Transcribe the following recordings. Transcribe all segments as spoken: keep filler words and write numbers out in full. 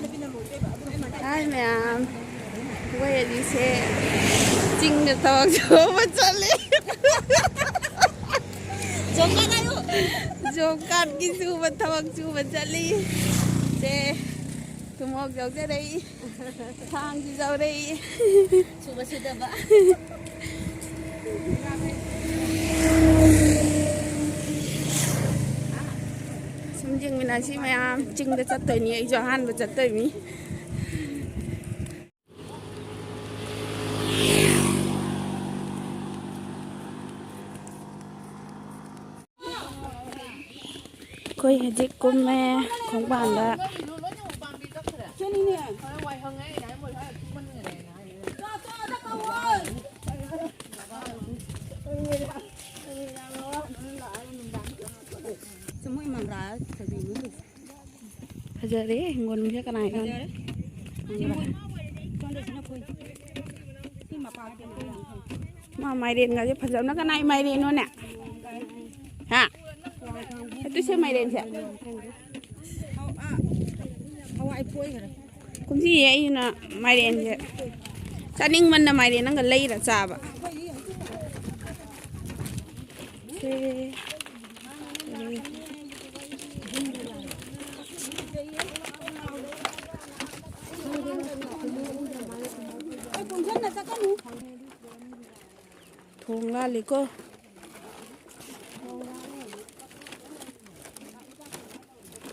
ꯍꯥꯏ ꯃꯌꯥꯝ, ꯑꯩꯈꯣꯏ ꯍꯧꯖꯤꯛꯁꯦ ꯆꯤꯡꯗ ꯊꯕꯛ ꯁꯨꯕ ꯆꯠꯂꯤ꯫ ꯖꯣꯕ ꯀꯥꯔꯗ ꯍꯥꯏꯌꯨ꯫ ꯖꯣꯕ ꯀꯥꯔꯗꯀꯤ ꯁꯨꯕ, ꯊꯕꯛ ꯁꯨꯕ ꯆꯠꯂꯤ꯫ ꯁꯦ, ꯊꯨꯝꯃꯣꯛ ꯌꯧꯖꯔꯛꯏ, ꯊꯥꯡꯁꯨ ꯌꯧꯔꯛꯏ꯫ ꯁꯨꯕ ꯁꯨꯗꯕ꯫ ꯁꯨꯝ ꯌꯦꯡꯃꯤꯟꯅꯁꯤ ꯃꯌꯥꯝ, ꯆꯤꯡꯗ ꯆꯠꯇꯣꯏꯅꯤ, ꯑꯩꯁꯨ ꯑꯍꯥꯟꯕ ꯆꯠꯇꯣꯏꯅꯤ꯫ ꯑꯩꯈꯣꯏ ꯍꯧꯖꯤꯛ ꯀꯨꯝꯃꯦ ꯈꯣꯡꯕꯥꯟꯗ꯫ ꯐꯖꯔꯦ ꯍꯤꯡꯒꯣꯜꯁꯦ ꯀꯅꯥꯒꯤꯅꯣ? ꯐꯖꯔꯦ꯫ ꯁꯤ ꯃꯣꯏ ꯁꯣꯝꯗꯁꯤꯅ ꯑꯩꯈꯣꯏ ꯁꯤ ꯃꯄꯥ ꯃꯥ ꯃꯥꯏꯔꯦꯟꯒꯁꯦ ꯐꯖꯕꯅ ꯀꯅꯥꯏ ꯃꯥꯏꯔꯦꯟꯅꯣꯅꯦ? ꯍꯥ? ꯑꯗꯨꯁꯦ ꯃꯥꯏꯔꯦꯟꯁꯦ꯫ ꯍꯋꯥꯏ ꯐꯣꯏꯈ꯭ꯔꯦ꯫ ꯀꯨꯝꯁꯤ ꯑꯩꯅ ꯃꯥꯏꯔꯦꯟꯁꯦ ꯆꯥꯅꯤꯡꯃꯟꯅ ꯃꯥꯏꯔꯦꯟ ꯑꯃꯒ ꯂꯩꯔ ꯆꯥꯕ꯫ ꯁꯦ꯫ ꯊꯣꯡ ꯂꯥꯜꯂꯤꯀꯣ꯫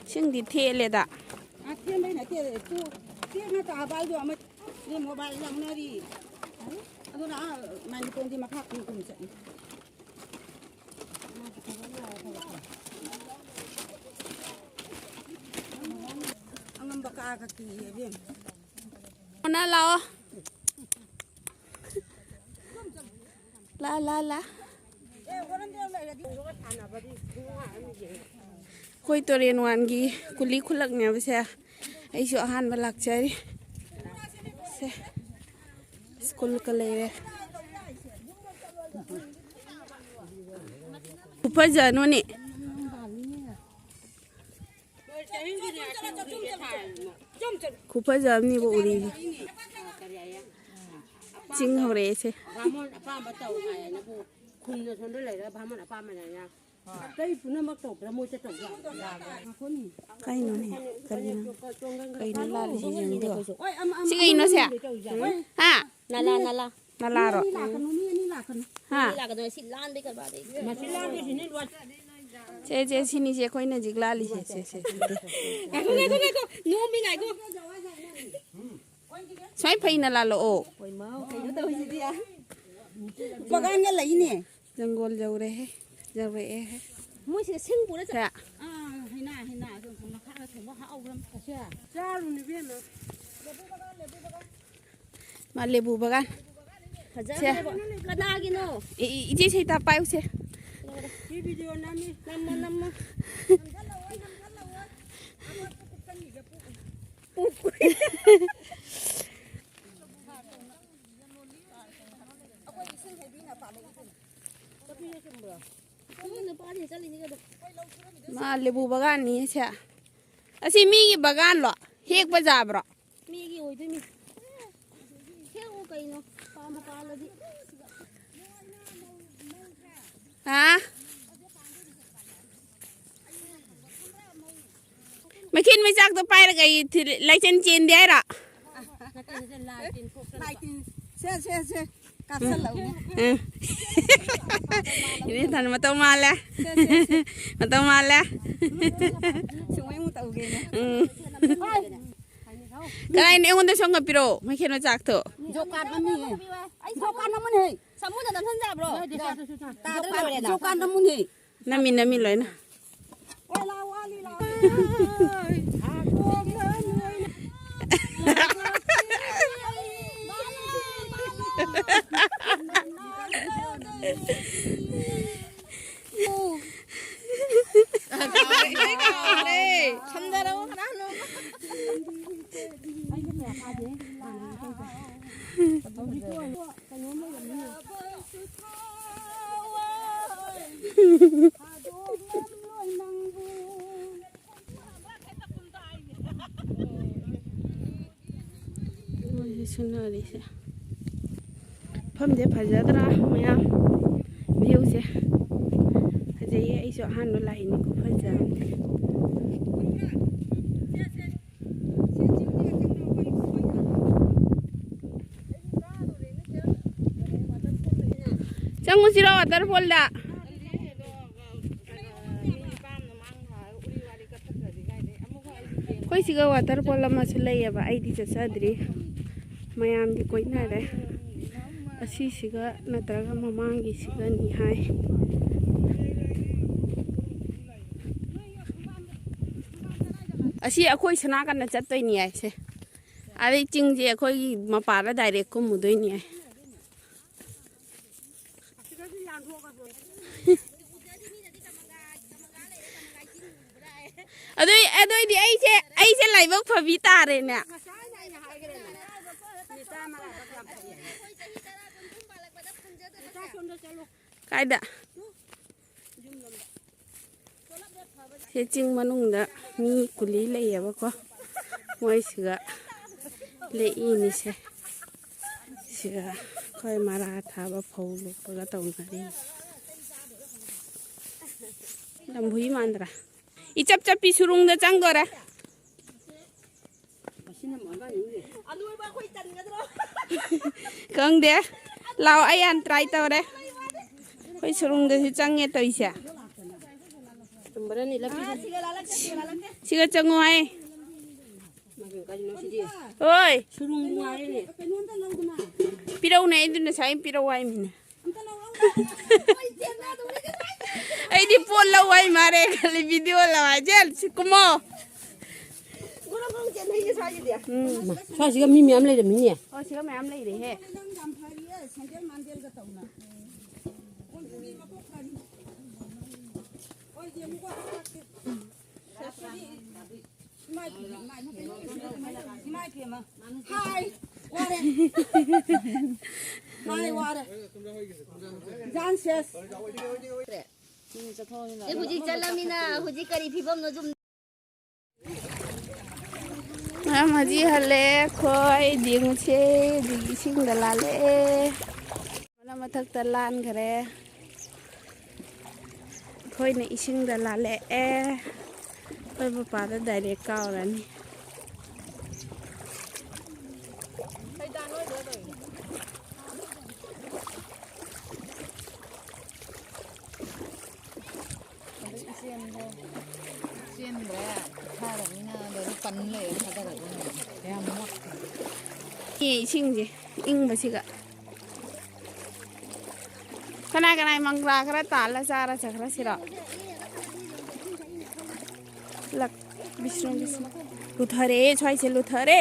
ꯏꯁꯤꯡꯗꯤ ꯊꯦꯜꯂꯦꯗ꯫ ꯑꯥ, ꯊꯦꯟꯕꯩ ꯅꯠꯇꯦ, ꯇꯨ-, ꯆꯦꯡꯅ ꯇꯥꯕ ꯍꯥꯏꯗꯣ ꯑꯃ, ꯃꯣꯕꯥꯏꯜ ꯂꯪꯅꯔꯤ꯫ ꯑꯗꯨꯅ ꯑꯥ ꯃꯥꯏꯅꯇꯣꯟꯗꯤ ꯃꯈꯥ ꯀꯨꯝ ꯀꯨꯝ ꯆꯠꯂꯤ꯫ ꯑꯉꯝꯕ ꯀꯥꯒ ꯀꯤꯌꯦ ꯏꯕꯦꯝꯃ꯫ ꯃꯣꯅꯥ ꯂꯥꯛꯑꯣ꯫ ꯂꯥ, ꯂꯥ, ꯂꯥ꯫ ꯑꯩꯈꯣꯏ ꯇꯨꯔꯦꯟ ꯋꯥꯟꯒꯤ ꯀꯨꯂꯤ ꯈꯨꯂꯛꯅꯦꯕꯁꯦ꯫ ꯑꯩꯁꯨ ꯑꯍꯥꯟꯕ ꯂꯥꯛꯆꯔꯤ꯫ ꯁꯦ, ꯁ꯭ꯀꯨꯜꯒ ꯂꯩꯔꯦ꯫ ꯈꯨꯐꯖ ꯑꯃꯅꯤ꯫ ꯆꯨꯝ ꯈꯨꯐꯖ ꯑꯃꯅꯤꯕꯨ ꯎꯔꯤꯁꯦ꯫ ꯆꯤꯡ ꯍꯧꯔꯛꯑꯦꯁꯦ꯫ ꯕꯥꯃꯣꯟ ꯑꯄꯥꯝꯕ ꯇꯧ ꯍꯥꯏꯌꯦꯅꯕꯨ ꯈꯨꯝꯅ ꯁꯣꯝꯗ ꯂꯩꯔꯒ ꯕꯥꯃꯣꯟ ꯑꯄꯥꯝꯕꯅꯦꯅ ꯑꯇꯩ ꯄꯨꯝꯅꯃꯛ ꯇꯧꯕ꯭ꯔꯥ ꯃꯣꯏꯗ ꯇꯧꯕ꯭ꯔꯥ? ꯀꯩꯅꯣꯅꯦ? ꯀꯔꯤꯅꯣ? ꯀꯩꯅꯣ ꯂꯥꯜꯂꯤꯁꯦ ꯌꯦꯡꯗꯣ? ꯁꯤ ꯀꯩꯅꯣ ꯁꯦ? ꯍꯥ? ꯅꯂꯥ, ꯅꯂꯥ꯫ ꯅꯂꯥꯔꯣ? ꯃꯤ ꯑꯅꯤ ꯂꯥꯛꯀꯅꯨ, ꯃꯤ ꯑꯅꯤ ꯂꯥꯛꯀꯅꯨ꯫ ꯍꯥ? ꯃꯤ ꯑꯅꯤ ꯂꯥꯛꯀꯅꯨ, ꯁꯤ ꯂꯥꯟꯕꯩ ꯀꯔꯕꯥꯔꯗꯩ꯫ ꯃꯁꯤ ꯂꯥꯟꯕꯁꯤꯅꯤ ꯂꯣꯏ꯫ ꯁꯦ, ꯁꯦ, ꯁꯤꯅꯤꯁꯦ ꯑꯩꯈꯣꯏꯅ ꯍꯧꯖꯤꯛ ꯂꯥꯜꯂꯤꯁꯦ꯫ ꯁꯦ, ꯁꯦ, ꯁꯦ꯫ ꯉꯥꯏꯈꯣ, ꯉꯥꯏꯈꯣ, ꯉꯥꯏꯈꯣ꯫ ꯅꯣꯝꯃꯤ ꯉꯥꯏꯈꯣ꯫ ꯁꯨꯃꯥꯏ ꯐꯩꯅ ꯂꯥꯜꯂꯛꯑꯣ꯫ ꯀꯩꯅꯣ ꯇꯧꯔꯤꯁꯤꯗꯤ? ꯕꯒꯥꯟꯒ ꯂꯩꯅꯦ꯫ ꯖꯪꯒꯣꯜ ꯌꯧꯔꯦꯍꯦ, ꯌꯧꯔꯛꯑꯦꯍꯦ꯫ ꯃꯣꯏꯁꯤꯗ ꯁꯤꯡ ꯄꯨꯔ ꯆꯠ-, ꯁꯦ꯫ ꯑꯥ, ꯍꯩꯅꯥ, ꯍꯩꯅꯥ, ꯑꯗꯨ ꯃꯈꯥꯗ ꯊꯣꯡꯕ ꯍꯥꯎꯈ꯭ꯔꯝ-, ꯑꯁꯦ꯫ ꯆꯥꯔꯨꯅꯨ ꯏꯕꯦꯝꯃ꯫ ꯃꯥ ꯂꯦꯕꯨ ꯕꯒꯥꯟ꯫ ꯐꯖꯈ꯭ꯔꯦꯕ꯫ ꯁꯦ꯫ ꯀꯅꯥꯒꯤꯅꯣ? ꯏ-, ꯏ-, ꯏꯆꯦ ꯁꯩꯇꯥ ꯄꯥꯏꯌꯨꯁꯦ꯫ ꯁꯤ ꯚꯤꯗꯤꯑꯣ ꯅꯝꯃꯤ꯫ ꯅꯝꯃꯣ, ꯅꯝꯃꯣ꯫ ꯃꯥ ꯂꯦꯕꯨ ꯕꯒꯥꯟꯅꯤ ꯁꯦ꯫ ꯑꯁꯤ ꯃꯤꯒꯤ ꯕꯒꯥꯟꯂꯣ? ꯍꯦꯛꯄ ꯌꯥꯕ꯭ꯔꯣ? ꯃꯤꯒꯤ ꯑꯣꯏꯗꯣꯏꯅꯤ꯫ ꯍꯦꯛꯑꯣ ꯀꯩꯅꯣ? ꯄꯥꯝꯕꯨ ꯄꯥꯝꯃꯗꯤ꯫ ꯍꯥ? ꯃꯩꯈꯦꯠ ꯃꯩꯆꯥꯛꯇꯣ ꯄꯥꯏꯔꯒ ꯑꯩ ꯊꯤꯜ-, ꯂꯥꯏꯆꯦꯟ ꯆꯦꯟꯗꯦ ꯍꯥꯏꯔꯣ? ꯂꯥꯏ ꯇꯤꯟ, ꯁꯦ, ꯁꯦ, ꯁꯦ, ꯀꯥꯞꯁꯜꯂꯛꯎꯅꯦ꯫ ꯎꯝ꯫ ꯏꯅꯦ ꯊꯟ ꯃꯇꯧ ꯃꯥꯜꯂꯦ꯫ ꯁꯦ, ꯁꯦ, ꯁꯦ꯫ ꯃꯇꯧ ꯃꯥꯜꯂꯦ꯫ ꯁꯨꯃꯥꯏ ꯑꯃꯨꯛ ꯇꯧꯒꯦꯅꯦ꯫ ꯎꯝ꯫ ꯀꯗꯥꯏꯅꯣ? ꯑꯩꯉꯣꯟꯗꯁꯨ ꯑꯃ ꯄꯤꯔꯛꯑꯣ, ꯃꯩꯈꯦꯠ ꯃꯆꯥꯛꯇꯣ꯫ ꯖꯣꯀꯥꯠ ꯑꯃꯅꯤꯌꯦ꯫ ꯖꯣꯀꯥꯠ ꯑꯃꯅꯦ꯫ ꯁꯥꯃꯨꯗ ꯅꯝꯁꯟ ꯌꯥꯕ꯭ꯔꯣ? ꯇꯥꯗ꯭ꯔ ꯂꯣꯏꯔꯦꯅ꯫ ꯖꯣꯀꯥꯠ ꯑꯃꯅꯦ꯫ ꯅꯝꯃꯤ, ꯅꯝꯃꯤ ꯂꯣꯏꯅ꯫ ꯊꯝꯖꯔꯕꯣ ꯀꯅꯥꯅꯣ? ꯈꯟꯅꯔꯤꯁꯦ꯫ ꯃꯐꯝꯁꯦ ꯐꯖꯗ꯭ꯔꯥ ꯃꯌꯥꯝ? Viewꯁꯦ ꯐꯖꯩꯌꯦ꯫ ꯑꯩꯁꯨ ꯑꯍꯥꯟꯕ ꯂꯥꯛꯏꯅꯤꯀꯣ, ꯐꯖꯕꯅꯦ꯫ ꯆꯪꯉꯨꯁꯤꯔꯣ waterfallꯗ? ꯑꯩꯈꯣꯏ ꯁꯤꯒ waterfall ꯑꯃꯁꯨ ꯂꯩꯌꯦꯕ, ꯑꯩꯗꯤ ꯆꯠꯆꯗ꯭ꯔꯤ꯫ ꯃꯌꯥꯝꯗꯤ ꯀꯣꯏꯅꯔꯦ꯫ ꯑꯁꯤꯁꯤꯒ ꯅꯠꯇ꯭ꯔꯒ ꯃꯃꯥꯡꯒꯤꯁꯤꯒꯅꯤ ꯍꯥꯏ꯫ ꯑꯁꯤ ꯑꯩꯈꯣꯏ ꯁꯣꯅꯥꯀꯟꯗ ꯆꯠꯇꯣꯏꯅꯤ ꯍꯥꯏꯁꯦ꯫ ꯑꯗꯩ ꯆꯤꯡꯁꯦ ꯑꯩꯈꯣꯏꯒꯤ ꯃꯄꯥꯗ direct ꯀꯨꯝꯃꯨꯗꯣꯏꯅꯤ ꯍꯥꯏ꯫ ꯑꯗꯨꯏ-, ꯑꯗꯨꯏꯗꯤ ꯑꯩꯁꯦ, ꯑꯩꯁꯦ ꯂꯥꯏꯕꯛ ꯐꯕꯤ ꯇꯥꯔꯦꯅꯦ꯫ ꯀꯥꯏꯗ? ꯁꯤ ꯆꯤꯡ ꯃꯅꯨꯡꯗ ꯃꯤ ꯀꯨꯂꯤ ꯂꯩꯌꯦꯕꯀꯣ, ꯃꯣꯏꯁꯤꯒ ꯂꯦꯛꯏꯅꯤꯁꯦ꯫ ꯁꯤꯒ ꯑꯩꯈꯣꯏ ꯃꯔꯥ ꯊꯥꯕ ꯐꯧ ꯂꯣꯛꯄꯒ ꯇꯧꯅꯔꯤ꯫ ꯂꯝꯍꯨꯏ ꯃꯥꯟꯗ꯭ꯔꯥ? ꯏꯆꯞ ꯆꯞꯄꯤ ꯁꯨꯔꯨꯡꯗ ꯆꯪꯗꯣꯔꯦ꯫ ꯈꯪꯗꯦ꯫ ꯂꯥꯛꯑꯣ, ꯑꯩ ꯍꯥꯟꯅ try ꯇꯧꯔꯦ꯫ ꯑꯩꯈꯣꯏ ꯁꯨꯔꯨꯡꯗꯁꯨ ꯆꯪꯉꯦ ꯇꯧꯔꯤꯁꯦ꯫ ꯁꯤꯒ ꯆꯪꯉꯣ ꯍꯥꯏ꯫ ꯍꯣꯏ꯫ ꯄꯤꯔꯛꯎꯅꯦ, ꯑꯩꯗꯤ ꯉꯁꯥꯏ ꯄꯤꯔꯛꯎ ꯍꯥꯏꯃꯤꯅꯦ꯫ ꯑꯩꯗꯤ ꯄꯣꯠ ꯂꯧ ꯍꯥꯏ ꯃꯥꯔꯦ ꯈꯜꯂꯤ, video ꯂꯧ ꯍꯥꯏꯁꯦ꯫ ꯁꯤ ꯀꯨꯝꯃꯣ꯫ ꯎꯝ꯫ ꯁ꯭ꯋꯥꯏꯁꯤꯒ ꯃꯤ ꯃꯌꯥꯝ ꯂꯩꯔꯝꯃꯤꯅꯦ꯫ ꯑꯣ, ꯁꯤꯒ ꯃꯌꯥꯝ ꯂꯩꯔꯦꯍꯦ꯫ ꯏꯃꯥꯏ ꯄꯦꯝꯃ꯫ ꯍꯥꯏ, ꯋꯥꯔꯦ꯫ ꯍꯥꯏ, ꯋꯥꯔꯦ꯫ ꯖꯥꯟ ꯁꯦꯁ꯫ ꯁꯤ ꯍꯧꯖꯤꯛ ꯆꯠꯂꯝꯅꯤꯅ ꯍꯧꯖꯤꯛ ꯀꯔꯤ ꯐꯤꯕꯝꯅꯣ ꯁꯨꯝ ꯃꯌꯥꯝ ꯍꯧꯖꯤꯛ ꯍꯜꯂꯦ꯫ ꯑꯩꯈꯣꯏ ꯌꯦꯡꯉꯨꯁꯦ꯫ ꯍꯧꯖꯤꯛ ꯏꯁꯤꯡꯗ ꯂꯥꯜꯂꯛꯑꯦ꯫ ꯃꯅꯥ ꯃꯊꯛꯇ ꯂꯥꯟꯈ꯭ꯔꯦ꯫ ꯑꯩꯈꯣꯏꯅ ꯏꯁꯤꯡꯗ ꯂꯥꯜꯂꯛꯑꯦ꯫ ꯑꯩꯈꯣꯏ ꯃꯄꯥꯗ ꯗꯥꯏꯔꯦꯛ ꯀꯥꯎꯔꯅꯤ꯫ ꯑꯗꯨ ꯏꯆꯦꯟꯗꯣ ꯆꯦꯟꯗ꯭ꯔꯦ, ꯊꯥꯔꯕꯅꯤꯅ ꯑꯗꯨꯝ ꯄꯟ ꯂꯩꯔꯦ ꯊꯥꯗꯔꯒ꯫ ꯌꯥꯝ ꯃꯣꯠꯈ꯭ꯔꯦ꯫ ꯑꯦ, ꯏꯁꯤꯡꯁꯦ ꯏꯪꯕꯁꯤꯒ꯫ ꯀꯅꯥ ꯀꯅꯥ ꯃꯪꯒ꯭ꯔꯥ ꯈꯔ ꯇꯥꯜꯂ ꯆꯥꯔ ꯆꯠꯈ꯭ꯔꯁꯤꯔꯣ? ꯂꯛ-, ꯕꯤꯁꯅꯨ, ꯕꯤꯁꯅꯨ꯫ ꯂꯨꯊꯔꯦ, ꯁ꯭ꯋꯥꯏꯁꯦ ꯂꯨꯊꯔꯦ꯫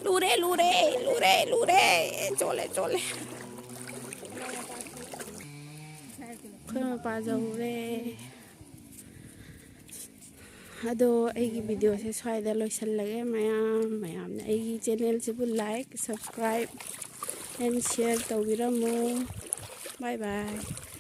ꯂꯨꯔꯦ, ꯂꯨꯔꯦ, ꯂꯨꯔꯦ, ꯂꯨꯔꯦ꯫ ꯆꯣꯠꯂꯦ, ꯆꯣꯠꯂꯦ꯫ ꯑꯩꯈꯣꯏ ꯃꯄꯥ ꯌꯧꯔꯦ꯫ ꯑꯗꯣ ꯑꯩꯒꯤ ꯚꯤꯗꯤꯑꯣꯁꯦ ꯁ꯭ꯋꯥꯏꯗ ꯂꯣꯏꯁꯤꯜꯂꯒꯦ꯫ ꯃꯌꯥꯝ, ꯃꯌꯥꯝꯅ ꯑꯩꯒꯤ ꯆꯦꯅꯦꯜꯁꯤꯕꯨ like, subscribe and share ꯇꯧꯕꯤꯔꯝꯃꯨ꯫ Bye bye꯫